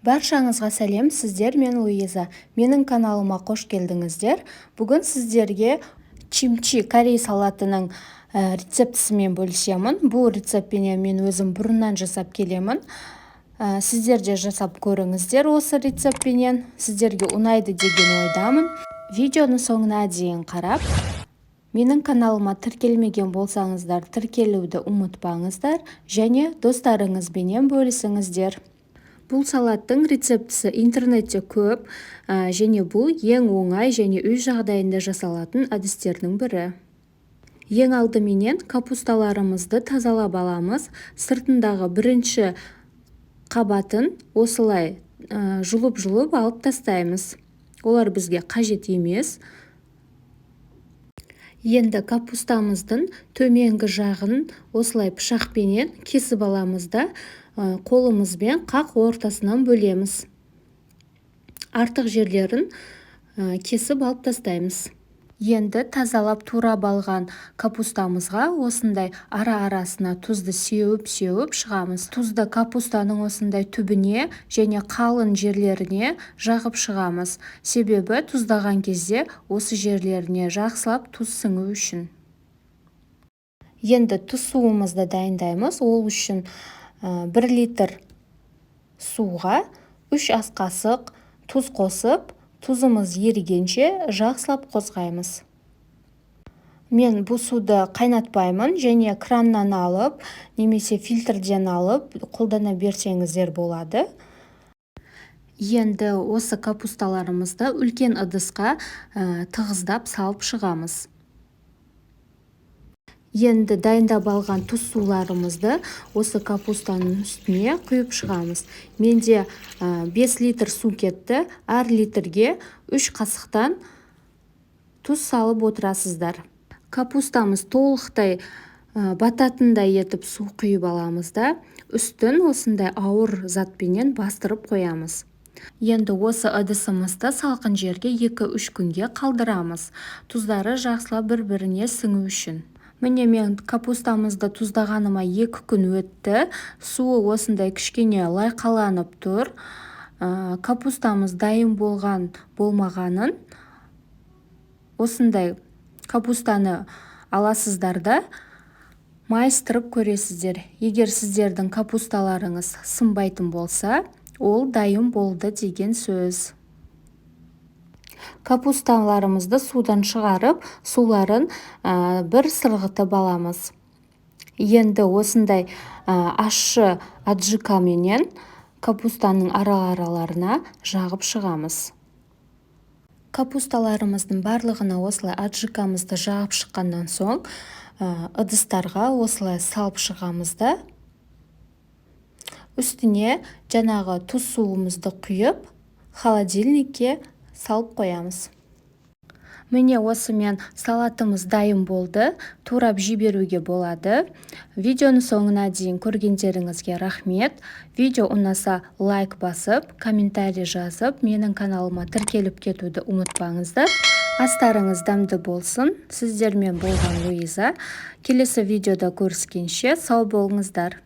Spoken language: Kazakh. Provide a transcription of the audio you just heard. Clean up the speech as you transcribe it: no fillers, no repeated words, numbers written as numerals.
Баршаңызға сәлем! Сіздер мен Луиза. Менің каналыма қош келдіңіздер! Бүгін сіздерге чимчи корей салатының рецептісімен бөлісемін. Бұл рецептпенен мен өзім бұрыннан жасап келемін. Сіздер де жасап көріңіздер осы рецептпенен, сіздерге ұнайды деген ойдамын. Видеоның соңына дейін қарап, менің каналыма тіркелмеген болсаңыздар, тіркелуді ұмытпаңыздар және достарыңызбенен бөлісіңіздер. Бұл салаттың рецептісі интернетте көп және бұл ең оңай және үй жағдайында жасалатын әдістердің бірі. Ең алдыменен капусталарымызды тазалап аламыз. Сыртындағы бірінші қабатын осылай жұлып-жұлып алып тастаймыз, олар бізге қажет емес. Енді капустамыздың төменгі жағын осылай пышақпенен кесіп аламыз да, қолымызбен қақ ортасынан бөлеміз. Артық жерлерін кесіп алып тастаймыз. Енді тазалап, турап алған капустамызға осындай ара-арасына тұзды сеуіп-сеуіп шығамыз. Тұзды капустаның осындай түбіне және қалың жерлеріне жағып шығамыз, себебі тұздаған кезде осы жерлеріне жақсылап тұз сіңу үшін. Енді тұз суымызды дайындаймыз. Ол үшін 1 литр суға 3 ас қасық тұз қосып, тұзымыз ерігенше жақсылап қозғаймыз. Мен бұл суды қайнатпаймын және краннан алып немесе фильтрден алып қолдана берсеңіздер болады. Енді осы капусталарымызды үлкен ыдысқа тығыздап салып шығамыз. Енді дайындап алған тұз суларымызды осы капустаның үстіне құйып шығамыз. Менде 5 литр су кетті. Әр литрге 3 қасықтан тұз салып отырасыздар. Капустамыз толықтай бататындай етіп су құйып аламыз да, үстін осындай ауыр затпенен бастырып қоямыз. Енді осы ыдысымызды салқын жерге 2-3 күнге қалдырамыз, тұздары жақсылап бір-біріне сіңу үшін. Міне, мен капустамызды тұздағаныма 2 күн өтті. Суы осындай кішкене лайқаланып тұр. Капустамыз дайын болған болмағанын осындай капустаны аласыздар да, майыстырып көресіздер. Егер сіздердің капусталарыңыз сынбайтын болса, ол дайын болды деген сөз. Капусталарымызды судан шығарып, суларын бір сырғытып аламыз. Енді осындай ащы аджикаменен капустаның ара-араларына жағып шығамыз. Капусталарымыздың барлығына осылай аджикамызды жағып шыққаннан соң, ыдыстарға осылай салып шығамыз да, үстіне жаңағы тұз суымызды құйып, холодильникке салып қоямыз. Міне, осымен салатымыз дайын болды, турап жіберуге болады. Видеоның соңына дейін көргендеріңізге рахмет! Видео ұнаса, лайк басып, комментарий жазып, менің каналыма тіркеліп кетуді ұмытпаңыздар. Астарыңыз дәмді болсын! Сіздермен болған Луиза. Келесі видеода көріскенше сау болыңыздар!